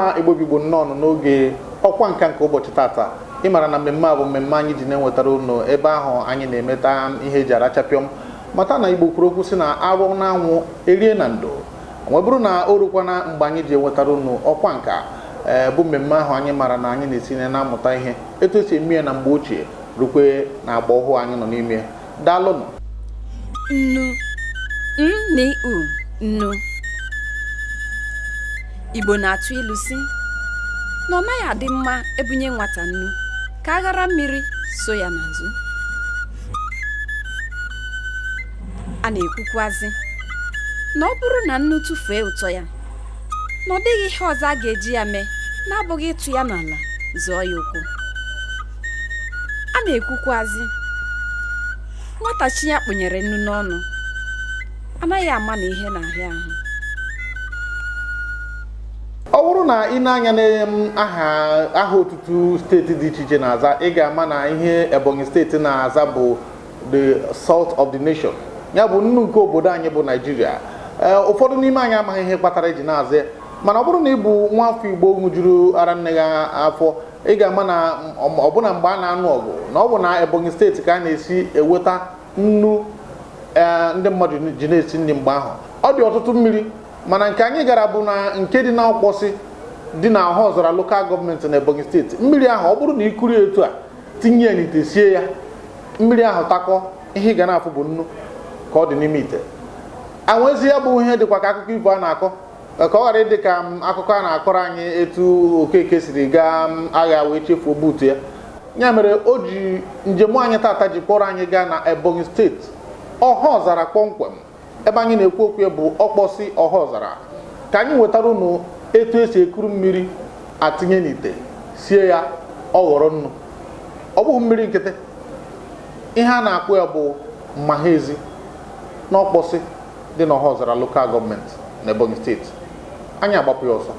Ọma Igbo bụ Igbo, nnọọ n'oge ọkwa nka nke ụbọchị tata. Ị mara na mmemme a bụ mmemme anyị ji na-enwetara unu ebe ahụ anyị na-emeta ihe eji arachapịọm. Mata na Igbo kwuru okwu sị na arụ n'anwụ erie na ndo, wee bụrụ na o rukwana mgbe anyị ji enwetara unu ọkwa nka, ee, bụ mmemme ahụ anyị mara na anyị na-esi na-amụta ihe etu esi eme ya na mgbe ochie rukwe na agba ọhụụ anyị nọ n'ime. Daalụnụ. Nnu, n-u, nnu. Igbo na-atụ ilu si na ọ naghị adị mma ebunye nwata nnu ka aghara mmiri so ya n'azụ. A na-ekwukwazi na ọ bụrụ na nnu tụfuo ụtọ ya, na ọ dịghị ihe ọzọ a ga-eji ya mee na-abụghị ịtụ ya n'ala zọọ ya ụkwụ. A na-ekwukwazi nwata chi ya kpụnyere nnu n'ọnụ anaghị ama na ihe na-ahịa ahụ. Ọ bụrụ na ị na-anya na aha otutu steeti dị iche iche na-aza, ị ga-ama na ihe Ebonyi steeti na-aza bụ the salt of the nation, ya bụ nnu nke obodo anyị bụ Naijiria. Ee, ụfọdụ n'ime anyị amaghị ihe kpatara eji na-aza ya, mana ọ bụrụ na ị bụ nwa afọ Igbo ṅụjuru ara nne gị afọ, ị ga-ama na ọbụna mgbe a na-anụ ọgụ na ọ bụ na Ebonyi steeti ka a na-esi eweta nnu, ee, ndị mmadụ ji na-esi nri mgbe ahụ. Ọ dị ọtụtụ mmiri, mana nke anyị gara bụ na nke dị na Ọkpọsị dị na Ọhaọzara Local Government na Ebonyi steeti. Mmiri ahụ, ọ bụrụ na ị kụrie etu a, tinye ya n'ite, sie ya, mmiri ahụ takọ, ihe ị ga na-afụ bụ nnu ka ọ dị n'ime ite. Anwezi ya bụ ihe dịkwa ka akụkọ ifo a na-akọ, ka ọ ghara ịdị ka akụkọ a na-akọrọ anyị etu Okeke siri gaa agha wee chefuo buutu ya. Ya mere o ji njem anyị tata ji kpọrọ anyị gaa na Ebonyi steeti, Ọhaọzara kpọmkwem. Ebe anyị na-ekwu okwu bụ Ọkpọsị Ọhaọzara, ka anyị nwetara unu etu esi ekuru mmiri atinye n'ite, sie ya, ọ ghọrọ nnu. Ọ bụghị mmiri nkịtị, ihe a na-akpụ ya bụ Mmahezi n'Ọkpọsị dị n'Ọhaọzara Local Government na Ebonyi steeti. Anyị agbapụ ya ọsọ.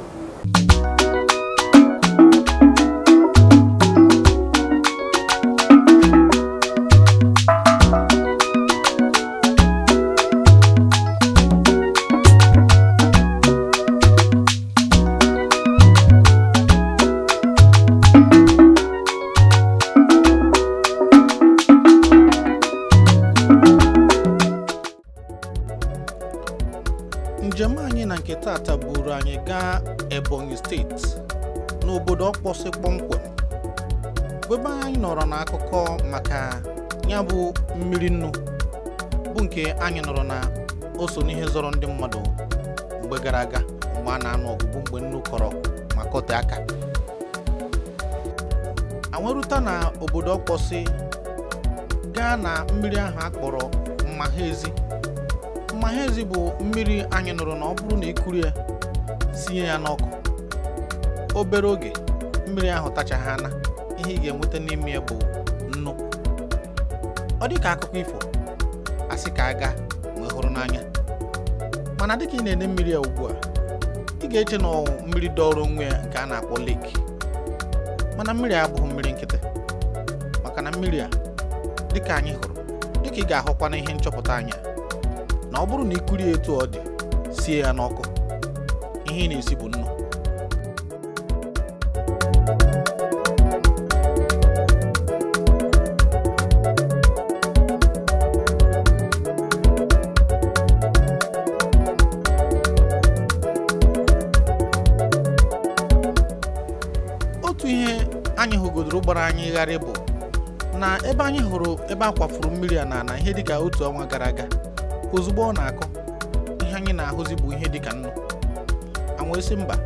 Njem anyị na nke tata buru anyị gaa Ebonyi steeti, n'obodo Ọkpọsị kpọmkwem, bụ ebe anyị nọrọ n'akụkọ maka ya bụ mmiri nnu, bụ nke anyị nọrọ na o so n'ihe zọrọ ndị mmadụ mgbe gara aga, mgbe a na-anụ ọgụ, bụ mgbe nnu kọrọ ma kọte aka. Anwerute na obodo Ọkpọsị, gaa na mmiri ahụ a kpọrọ Mmahezi. Mmahezi bụ mmiri anyị nụrụ na ọ bụrụ na ekuru ya, sinye ya n'ọkụ, obere oge mmiri ahụ tachaghana, ihe ị ga-enweta n'ime ya bụ nnu. Ọ dị ka akụkọ ifo, asị ka aga wee hụrụ n'anya, mana dịka ị na-ene mmiri ya ugbu a, ị ga-eche na ọ mmiri dọrọ onwe ya nke a na-akpọ lake, mana mmiri a abụghị mmiri nkịtị, maka na mmiri a, dịka anyị hụrụ, dịka ị ga-ahụkwa na ihe nchọpụta anyị a, na ọ bụrụ na ị kụrie etu ọ dị, sie ya n'ọkụ, ihe ị na-esi bụ nnu. Otu ihe anyị hụgodoro gbara anyị gharị bụ na ebe anyị hụrụ ebe a kwafuru mmiri a n'ala ihe dịka otu ọnwa gara aga, ozugbo ọ na-akọ, ihe anyị na-ahụzi bụ ihe dịka nnu. Anwụ mba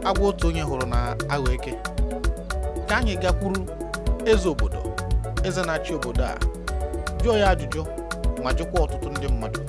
agwa otu onye hụrụ na aghọ eke. Ka anyị gakwuru eze obodo, eze na-achị obodo a, jụọ ya ajụjụ ma jụkwa ọtụtụ ndị mmadụ.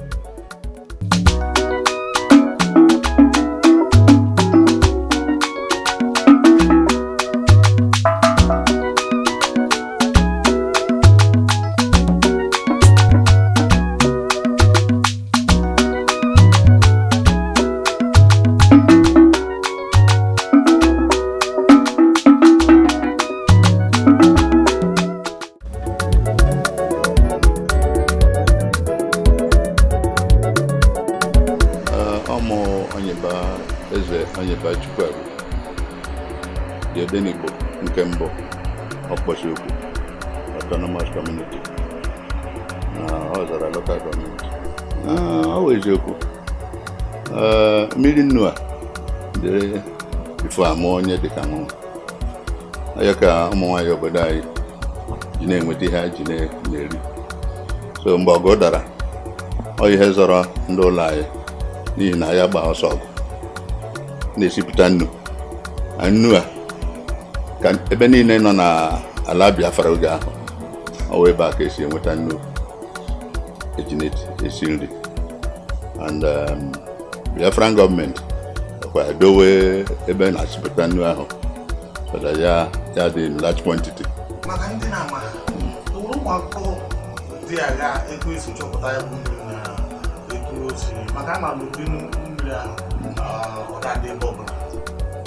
The Odenigbo nke mbụ, Ọkpọchi Ukwu Autonomous Community na Ọzara Local Government. Ọ bụ eziokwu. Mmiri nnu a dịrị before amụọ onye dịka mụ ya ka ụmụ nwaanyị obodo anyị ji na-enweta ihe ha ji na-eri. So mgbe ọgụ dara, ọ ihe zọrọ ndị ụlọ anyị, n'ihi na ya gbaa ọsọ ọgụ na-esipụta nnu. Na nnu a ka ebe niile nọ n'ala Biafra oge ahụ, ọ wụ ebe a ka esi enweta nnu eji na-esi nri. And Biafran gọọmenti kwa dowe ebe na-asịpụta nnu ahụ so that ya dị in large quantity. Maka ndị na-ama, o nwere ụmụ akụkọ dị agha etu esi chọpụta ya bụ mmiri na etu o si, maka ama m ụdị mmiri ahụ, ọ ga-adị ebe ọbụla?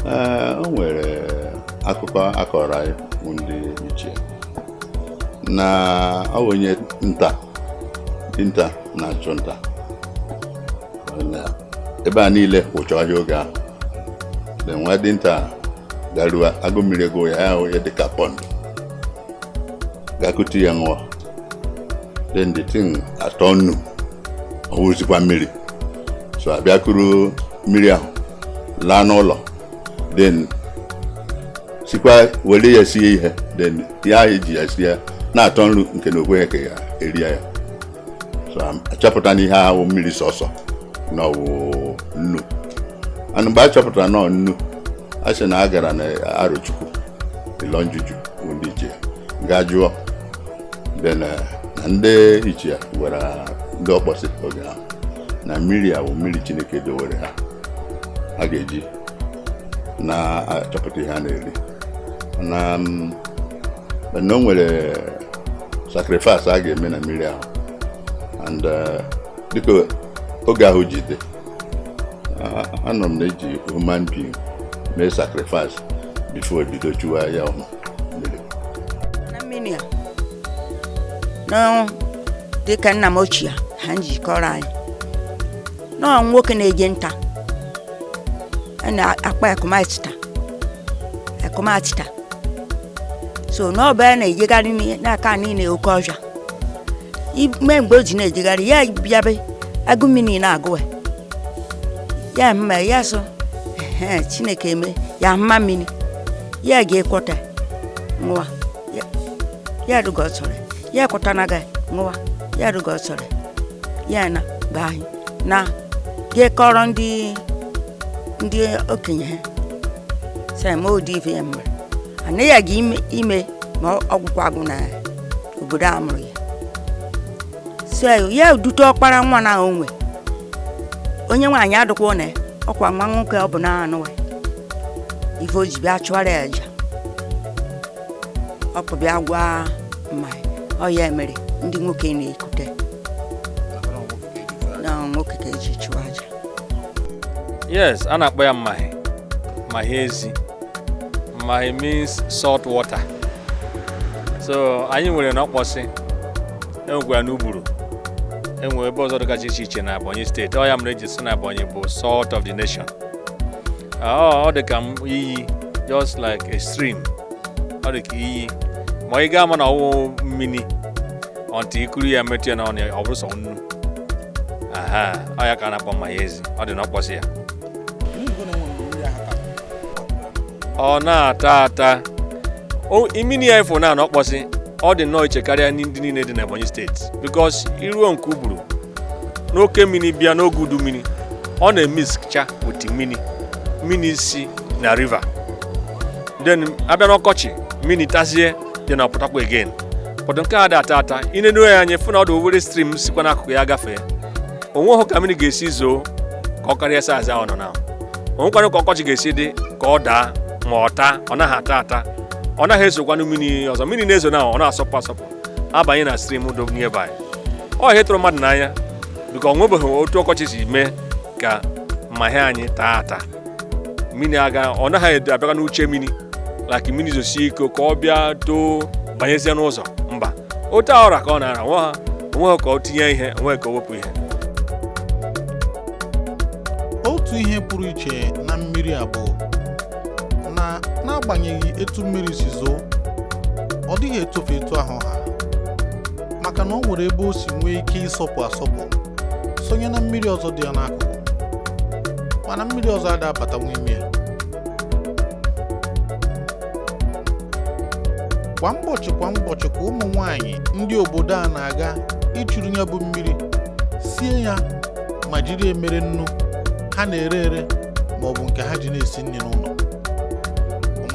Ee, o nwere akụkọ akọrọ anyị bụ ndị ichie na ọ bụ onye nta, dinta na-achụ nta na ebe a niile kwụcha ọhịa oge ahụ. Na nwa dinta garuo, agụ mmiri ego ya, ya hụ ihe dịka pond, gakute ya ṅụọ. Then the thing atọ nnu, ọ wụzikwa mmiri. So abịakuru mmiri ahụ laa n'ụlọ, then sikwa were ya sie ihe. Then ya ahụ eji ya sie na-atọ nru nke na okweghị ka ya erie ya. So achọpụta na ihe ahụ mmiri sọsọ na ọwụ nnu. And mgbe a chọpụtara na ọ nnu, a sị na a gara na Arochukwu Ilonjuju bụ ndị ichie gaa jụọ. Then na ndị ichie gwara ndị ọkpọsị oge ahụ na mmiri a bụ mmiri Chineke dowere ha, ha ga-eji na-achọpụta ihe a na-eri na o nwere sacrifice a ga-eme na mmiri ahụ. And dịka oge ahụ ji dị, anọ m na-eji human being mee sacrifice before ebido chụwa ya ọhụ mmiri. Na mmiri a na dịka nna m ochie ha njikọrọ anyị nọọ, nwoke na-eje nta a na-akpọ ekụmatịta ekụmatịta. So n'ọba ya na-ejegharị n'aka niile oke ọhịa ime. Mgbe o ji na-ejegharị, ya bịabe agụ mmiri na-agụ ya mma ya. So ehe, Chineke eme ya mma mmiri ya ga-ekwọta ṅụwa ya rụga ọ chọrọ ya kwọtana gị ṅụwa ya rụga ọ chọrọ ya na gbaa anyị na jee kọrọ ndị okenye ha sị ma ụdị ife ya mere anaghị aga ime ime ma ọgwụkwa agwụ na obodo a mụrụ ya. So ya dute ọkpara nwa na onwe onye nwaanyị adịkwa na ọkwa nwa nwoke ọ bụ na anụ ife o ji bịa chụọrọ ya aja ọpụ bịa gwa mma ọ ya mere ndị nwoke na-ekute na nwoke ka eji chụọ aja. Yes, a na-akpọ ya mmahi, mmahi ezi. Mmahi means salt water. So anyị nwere n'Ọkpọsị, enwekwara n'Uburu, enwere ebe ọzọ dịgasị iche iche na Ebonyi Steeti. Ọ ya mere eji sị na Ebonyi bụ salt of the nation. Ọ dị ka iyi, just like a stream. Ọ dị ka iyi, ma ị ga-ama na ọwụ mmiri until ikuru ya metụ ya n'ọnụ ya, ọ bụrụ sọ nnu. Aha, ọ ya ka a na-akpọ mmahi ezi. Ọ dị n'Ọkpọsị ya. Ọ na-ata ata. Mmiri ya ifo na n'Ọkpọsị, ọ dị nnọọ iche karịa ndị niile dị n'Ebonyi Steeti, because iruo nke Uburu n'oke mmiri bịa n'oge udu mmiri, ọ na-emixcha with mmiri mmiri si na river. Then abịa n'ọkọchị, mmiri tazie dị na ọpụtakwa again. But nke a dị ata ata, inenuo ya anya, fụ na ọ dị obere stream sikwa n'akụkụ ya gafee. Onweghị ka mmiri ga-esi zoo ka ọ karịa size ahụ nọ na onwekwanụ ka ọkọchị ga-esi dị ka ọ daa ma ọ taa. Ọ naghị ata ata, ọ naghị ezokwanụ mmiri ọzọ. Mmiri na-ezo na ọ na-asọpụ asọpụ abanye na stream do nearby. Ọ ihe tụrụ mmadụ n'anya bika ọ nwebeghị otu ọkọchị si mee ka mmahịa anyị taa ata. Mmiri aga, ọ naghị abịakwa n'uche mmiri like mmiri zosie ike ka ọ bịa too banyezie n'ụzọ mba otu a ọra ka ọ na-ara onwe ha, onweghị ka ọ tinye ihe, onweghị ka o wepụ ihe. Otu ihe pụrụ iche na mmiri a bụ na n'agbanyeghị N'agbanyeghị etu mmiri si zoo, ọ dịghị etofe etu ahụ ha, maka na o nwere ebe o si nwee ike ịsọpụ asọpụ sonye na mmiri ọzọ dị ya n'akụkụ, mana mmiri ọzọ ada abatanwu ime ya. Kwa ụbọchị kwa ụbọchị ka ụmụ nwanyị ndị obodo a na-aga ichuru ya bụ mmiri, sie ya ma jiri emere nnu ha na-ere ere ma ọ bụ nke ha ji na-esi nri n'ụlọ.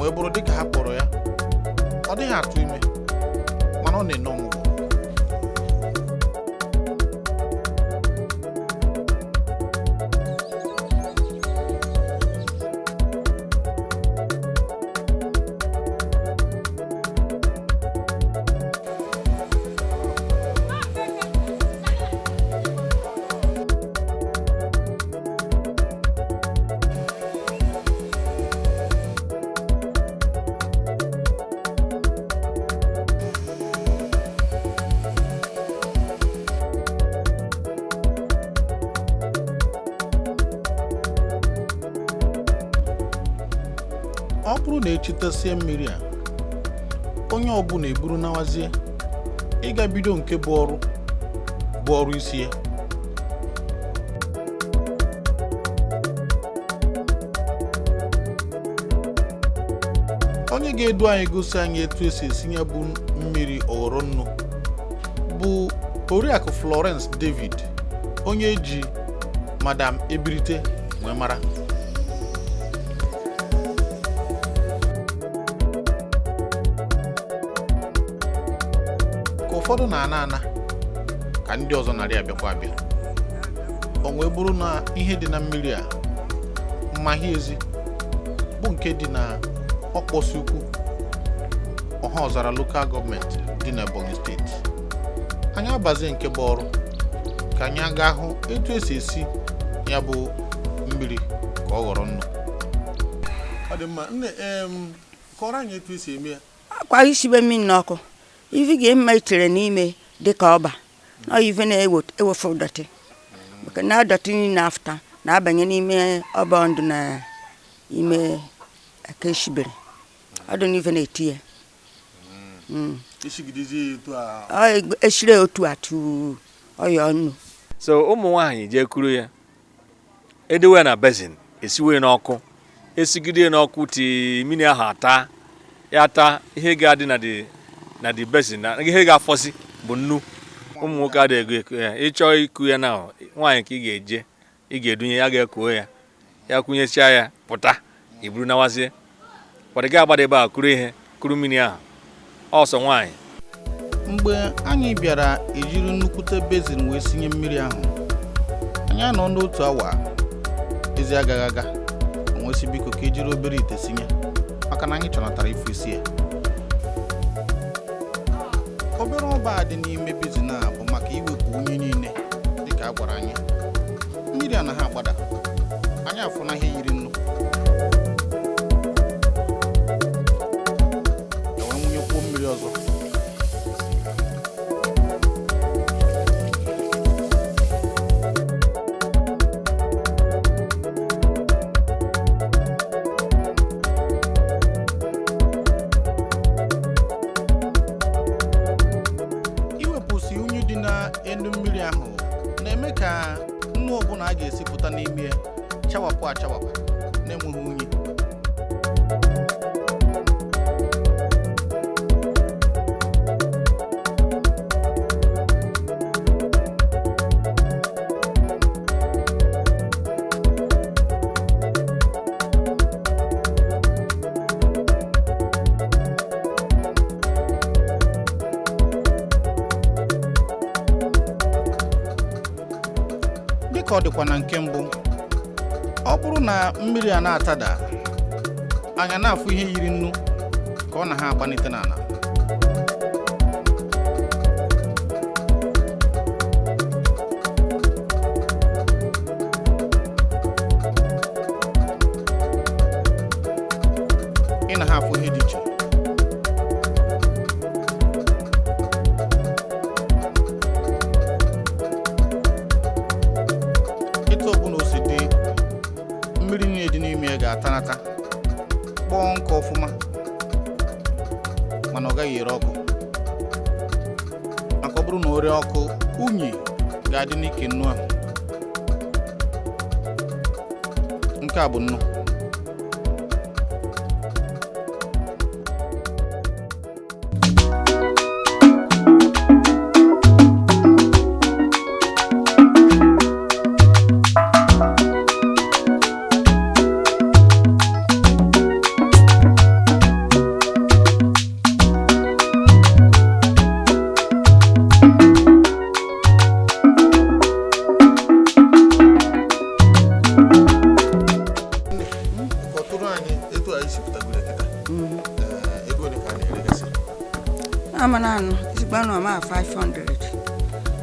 O wee bụrụ dịka ha kpọrọ ya, ọ dịghị atụ ime, mana ọ na-ene ọmụgwọ. Ọ bụrụ na echitesie mmiri a, onye ọbụla eburu nawazie ịga bido nke bụ ọrụ isi ya. Onye ga-edu anyị gosi anyị etu esi esinye bụ mmiri ọghọrọ nnu bụ Oriakụ Florence David, onye eji Madam Ebirite wee mara. Ka ụfọdụ na-ana ana ka ndị ọzọ narị abịakwa abịa, o wee bụrụ na ihe dị na mmiri a mmahie ezi bụ nke dị na Ọkpọsị Ukwu, Ọhaọzara Local Gọọmenti dị na Ebonyi steeti. Anyị abazie nke bụ ọrụ ka anyị gaa hụ etu esi esi ya bụ mmiri ka ọ ghọrọ nnu. Ọ dị mma nne, kọrọ anyị etu esi eme ya. Akwa isibe mmiri n'ọkụ, ife ga-eme itere n'ime dịka ọba na ife na-ewefu dọtị, maka na dọtị niile afta na-abanye n'ime ọba ndụ na ime aka eshibere ọdụ n'ife na-eti ya. Eshiri otu atụ ọya ọnụ. So ụmụ nwaanyị jee kuru ya, edewe na basin, esiwe n'ọkụ, esigide n'ọkụ tii mmiri ahụ ata ya ata ihe ga-adị na the basin, na ihe ga-afọsi bụ nnu. Ụmụ nwoke adịghị ego eku ya. Ịchọọ iku ya na nwaanyị ka ị ga-eje, ị ga-edunye ya, ga-ekuo ya, ya kwụnyechaa ya pụta, iburu nawazie. Kwado gị agbada ebe a kuru ihe, kuru mmiri ahụ ọsọ nwaanyị. Mgbe anyị bịara ejiri nnukwute bezin wee sinye mmiri ahụ, anyị anọ n'otu awa ezi agaghị aga, onwesi biko ka ejiri obere ite sinye, maka na anyị chọnatara ifu isi ya. Obere ọba dị n'ime bezin a bụ maka iwepụ unyi niile dịka a gwara anyị. Mmiri anaghị agbada, anyị afụna ihe yiri nnu. E wee wụnyekwuo mmiri ọzọ. Iwepụsị unyi dị n'elu mmiri ahụ na-eme ka nnu ọbụla a ga-esipụta n'ime ya chawapụ achawapụ na-enweghị unyi. Dịka ọ dịkwa na nke mbụ, ọ bụrụ na mmiri a na-atada, anya na-afụ ihe yiri nnu ka ọ na ha agbanite n'ala. Ị na ha afụ ihe dị iche. Etu ọbụla o si dị, mmiri niile dị n'ime ya ga-atanata, kpọọ nkụ ọfụma. Mana ọ gaghị ere ọkụ, maka ọ bụrụ na o ree ọkụ, unyi ga-adị n'ike nnu ahụ. Nke a bụ nnu. Kọtụrụ anyị etu anyị si pụtagoro kịta. Ego ole ka a na-eregasị? Ama na anụ ezigbo anụ ama 500,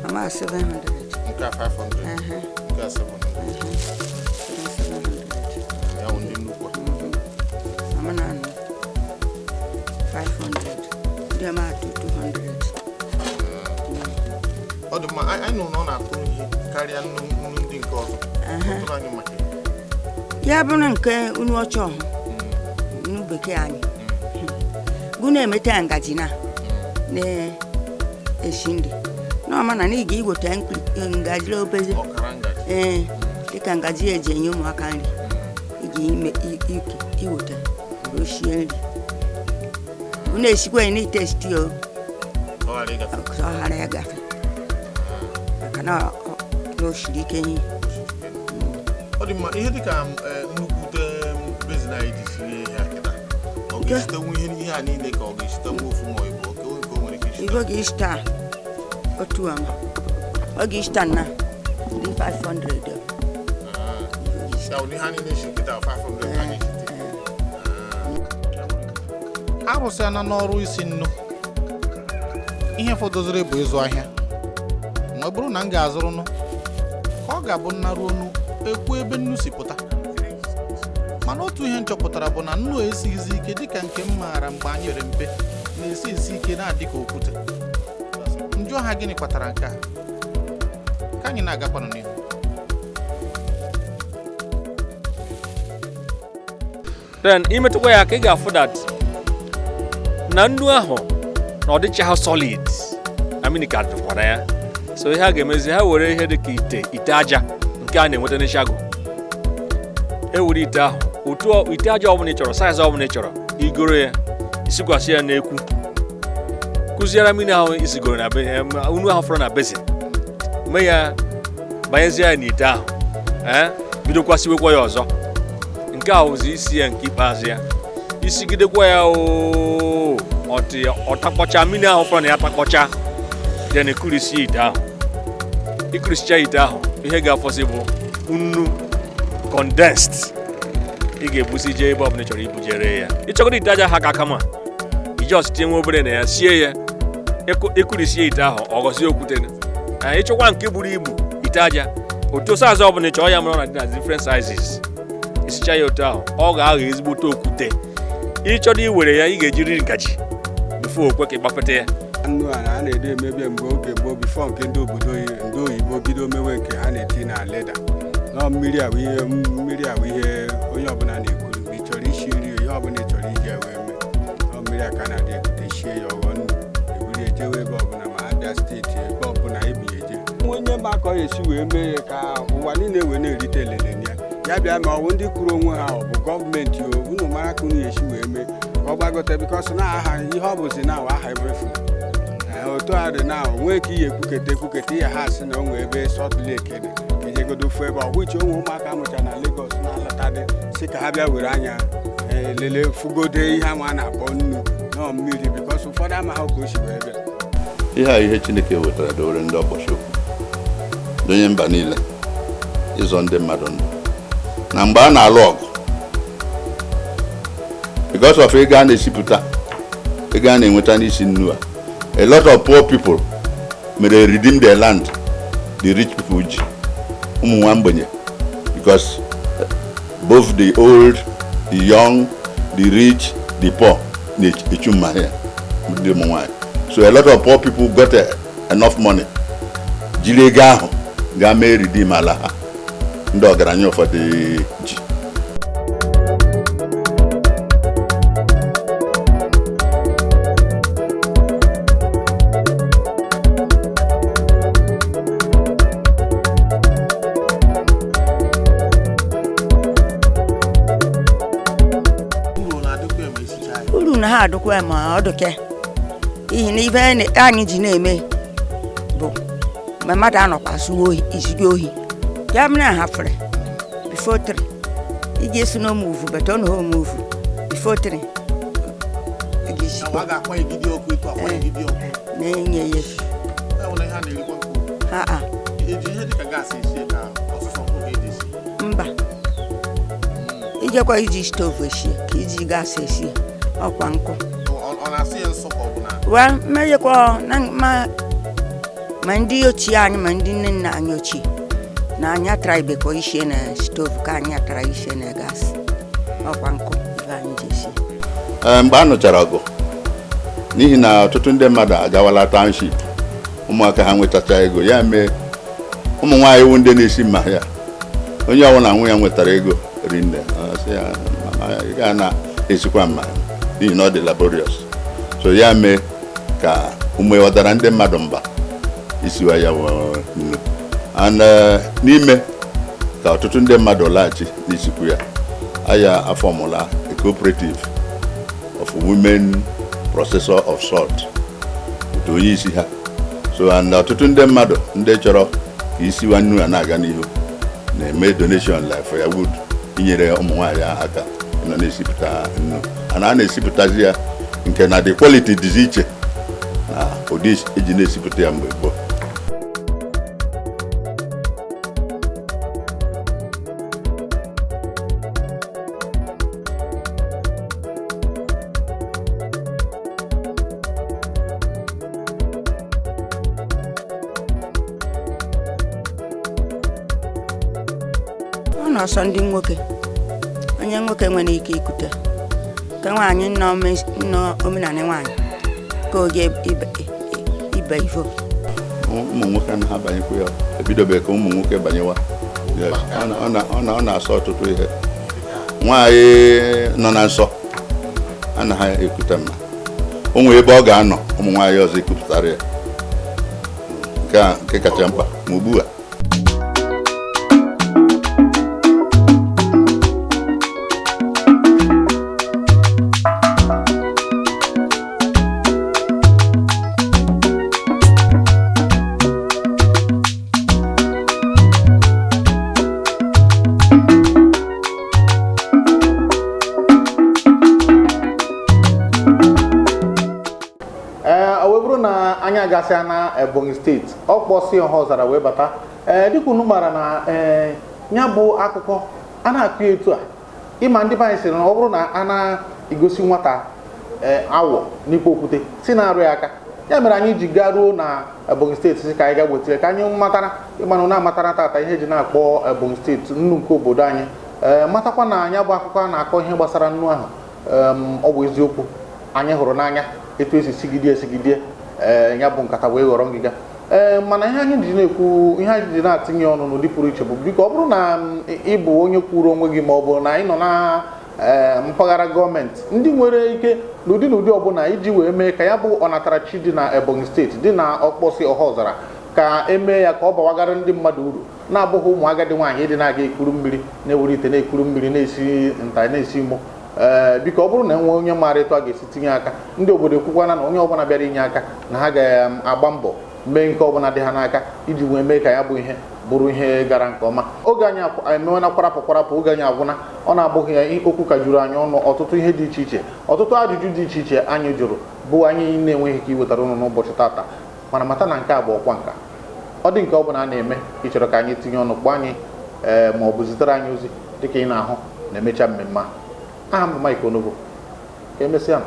ama 700. Nke a 500? Ehe. Nke a 700? 700. Ya bụ ndị nnukwu a. Ama na anụ 500, ndị ama atụ 200. Ọ dị mma. Anyị nụrụ na ọ na-atụ ihe karịa nnu nnu ndị nke ọzọ. Kọtụrụ anyị maka ya. Ya bụrụ nke unu ọcha ọhụ, unu bekee anyị gụ na-emeta ya ngaji na na-esi nri n'ọma na ị ga-iweta ngaji obere. Ọkara ngaji. Ee, dịka ngaji eji enye ụmụaka nri, iji ime ike iweta were sie nri unu esikwa ya n'ite esti o. Ka ọ ghara ịgafe. Ka ọ ghara ịgafe, maka na na o siri ike ihe. Ọ dị mma. Ihe dịka nnukwute basin anyị ji sie ihe a kịta, ọ ga-esitenwu ihe a niile, ka ọ ga-esitenwu ofu ma ọ bụ oke nke o nwere ike isite? Igo ga-esta otu ama ọ ga-esta na ndị 500. Ya bụ na ihe a niile si kịta 500 ka a ga-esite. Arụsịana n'ọrụ isi nnu, ihe fọdụziri bụ ịzụ ahịa. Ma ọ bụrụ na m ga-azụrụnụ, ka ọ ga-abụ nnaruo nu ekwu ebe nnu si pụta. Mana otu ihe m chọpụtara bụ na nnu esighizi ike dịka nke m maara mgbe anyị pere mpe na-esi esi ike, na-adị ka okwute. Njụọ ha gịnị kpatara nke a. Ka anyị na-agakwanụ n'ihu. Then imetụkwa ya aka, ị ga-afụ that na nnu ahụ na ọ dịchaghị solid, na mmiri ka dịkwa na ya. So ihe a ga-emezi, ha were ihe dịka ite aja nke a na-enweta n'Ishago, e were ite ahụ, otu ite aja ọbụla ị chọrọ, size ọbụla ị chọrọ, igoro ya, isikwasị ya n'ekwu, kụziere mmiri ahụ isigoro na nnu ahụ fọrọ na basin, mee ya, banyezie ya n'ite ahụ, ee, bidokwa siwekwa ya ọzọ. Nke a wụzi isi ya nke ikpeazụ ya. Isigidekwa ya ooo, ọtị ọtakpọcha mmiri ahụ fọrọ na ya, takpọcha, then ekurisi ite ahụ. Ikurisicha ite ahụ, ihe ga-afọsị bụ nnu condensed. Ị ga-ebusi jee ebe ọbụla ị chọrọ ibujere ya. Ịchọgodo ite aja ha ka kama iji ọsị tinye nwa obere na ya sie ya, ịkurisie ite ahụ, ọ gọzie okwute. Na ịchọkwa nke buru ibu, ite aja otu size ọbụla ị chọrọ ya, mara ọ na-adị na different sizes. Isicha ya otu ahụ, ọ ga-aghọ ezigbote okwute. Ịchọrọ iwere ya, ị ga-ejiriri ngaji before okwe ka ị gbapete ya. Nnu a na a na-ede emebi mgbe oge gboo, before nke ndị obodo ndị oyibo bido mewe nke ha na-eti na leather. Nọ mmiri a bụ ihe, mmiri a bụ ihe onye ọbụla na-ekwuru mgbe ị chọrọ isi nri. Ihe ọbụla ị chọrọ iji ya wee mee, nọ mmiri a ka a na-adị ekute shie ya, ọghọ nnu, eburu ejewe ebe ọbụla, ma Abịa Steeti, ebe ọbụla ebi eje. Onye ma ka ọ esi wee mee ya ka ụwa niile wee na-erite elele na ya, ya bịa. Ma ọ bụ ndị kwuru onwe ha, ọ bụ gọọmenti o, unu mara ka unu esi wee mee ka ọ gbagote, because na aha ihe ọ bụzi na aha emefu. Otu a dị na onwe ka ihe ekwukete ekwukete ihe ha sị na o nwee ebe Salt Lake dị, ka ejegodo ofu ebe ọ bụ iche onwe ụmụaka amụcha na Lagos na-alọtadị, si ka ha bịa were anya lelee fugode ihe ama a na-akpọ nnu nọ mmiri, because ụfọdụ amaghị ka o si wee bịa. Ihe a, ihe Chineke wetara dowere ndị ọkpọchi okwu donye mba niile ịzọ ndị mmadụ ndụ na mgbe a na-alụ ọgụ, because of ego a na-esipụta, ego a na-enweta n'isi nnu a. A lot of poor people mere redeem their land the rich people ji ụmụ nwa mgbenye, because both the old, the young, the rich, the poor na-echu mma ya ndị ụmụ nwanyị. So a lot of poor people got enough money, jiri ego ahụ gaa mee redeem ala ha ndị ọgaranya ụfọdụ ji. ha adụkwa ma ọ dụke ihi na ife anyị ji na-eme bụ mgbe mmadụ anọkwa zuo ohi izugo ohi ya mere ha fere before 3 iji esi na omuvu bete ọ na omuvu before 3 A ga-akwa egidi ọkụ etu akwa egidi ọkụ na-enye ya efi e nwere ihe a na-erikwa nkụ ha a eji ihe dịka gaasị esi ka ọsụsọ nkụ ga-eji esi mba ijekwa iji stovu esi ka iji gaasị esi ọkwa nkụ ọ na-asị ya nsọ ka ọ bụ na wa mmejekwa na ma ma ndị ochie anyị ma ndị nne nna anyị ochie na anyị atara ibekọ isie na stovu ka anyị atara isie na gaasị ọkwa nkụ ife anyị ji esi. Ee, mgbe a nụchara ọgụ n'ihi na ọtụtụ ndị mmadụ agawala township, ụmụaka ha nwetacha ego, ya mee ụmụ nwaanyị wụ ndị na-esi mma ya, onye ọbụla nwe ya nwetara ego rinne, ọ sị ya, "Mama, ị ga na-esikwa mma n'ihi na ọ dị laborious." So ya mee ka ume ghọtara ndị mmadụ mba isiwa ya wụ nnu and n'ime ka ọtụtụ ndị mmadụ laghachi n'isikwu ya, aya afọmụla a cooperative of women processor of salt otu onye isi ha. So and ọtụtụ ndị mmadụ ndị chọrọ ka isiwa nnu a na-aga n'ihu na-eme donation like firewood inyere ụmụ nwaanyị aka nọ na-esipụta nnu, and a na-esipụtazi ya nke na the quality dịzi iche na ụdị eji na-esipụta ya mgbe gboo. Ọ na-asọ ndị nwoke, onye nwoke nwere ike ikute ka nwaanyị nọ omenala nwaanyị ka oge ibe ifo. Ụmụ nwoke anaghị abanyekwa ya, ebidobeghị ka ụmụ nwoke banyewa. Yes, ọ na-asọ ọtụtụ ihe. Nwaanyị nọ na nsọ anaghị ekute mma, o nwee ebe ọ ga-anọ ụmụ nwaanyị ọzọ ekupụtara ya, nke a nke kacha mkpa ma ugbu a. Ee, ọ wee bụrụ na anyị agasịa na Ebonyi steeti, Ọkpọsị Ọhaọzara wee bata. Ee, dịka unu maara na ee ya bụ akụkọ a na-akụ ya etu a, ịma ndị be anyị sịrị na ọ bụrụ na a na-egosi nwata ee awọ n'ikpo okwute si na-arụ ya aka, ya mere anyị ji garuo na Ebonyi steeti sị ka anyị gaa wetara ka anyị matara ịmanụ na-amatara tata ihe eji na-akpọ Ebonyi steeti nnu nke obodo anyị. Ee, matakwa na ya bụ akụkọ a na-akọ ihe gbasara nnu ahụ, ọ bụ eziokwu anyị hụrụ n'anya etu esi sigidie esigidie ee ya bụ nkata wee ghọrọ ngịga. Ee, mana ihe anyị ji na-ekwu, ihe anyị ji na-atinye ọnụ n'ụdị pụrụ iche bụ biko ọ bụrụ na ị bụ onye kwuru onwe gị ma ọ bụ na ị nọ na mpaghara gọọmenti ndị nwere ike n'ụdị n'ụdị ọbụla iji wee mee ka ya bụ ọnatarachi dị na Ebonyi steeti dị na Ọkpọsị Ọhaọzara ka emee ya ka ọ bawagara ndị mmadụ uru, na-abụghị ụmụ agadi nwaanyị dị na-aga ekuru mmiri na-ewere ite na-ekuru mmiri na-esi nta na-esi imo. Ee, biko ọ bụrụ na enwee onye maara etu a ga-esi tinye aka, ndị obodo ekwukwana na onye ọbụla bịara inye aka na ha ga-agba mbọ mee nke ọbụla dị ha n'aka iji wee mee ka ya bụ ihe bụrụ ihe gara nke ọma. Oge anyị emewana kwarapụ kwarapụ, oge anyị agwụna, ọ na-abụghị ya okwu ka juru anyị ọnụ, ọtụtụ ihe dị iche iche, ọtụtụ ajụjụ dị iche iche anyị jụrụ bụ anyị na-enweghị ike iwetara ụnụ n'ụbọchị tata. Mana mata na nke a bụ ọkwa nka, ọ dị nke ọ bụla a na-eme ị chọrọ ka anyị tinye ọnụ, kpọọ anyị ee ma ọ bụ zitere anyị ozi dịka ị na-ahụ na-emecha mmemme a. Aha m bụ Mike Onobo, ka emesịa nụ.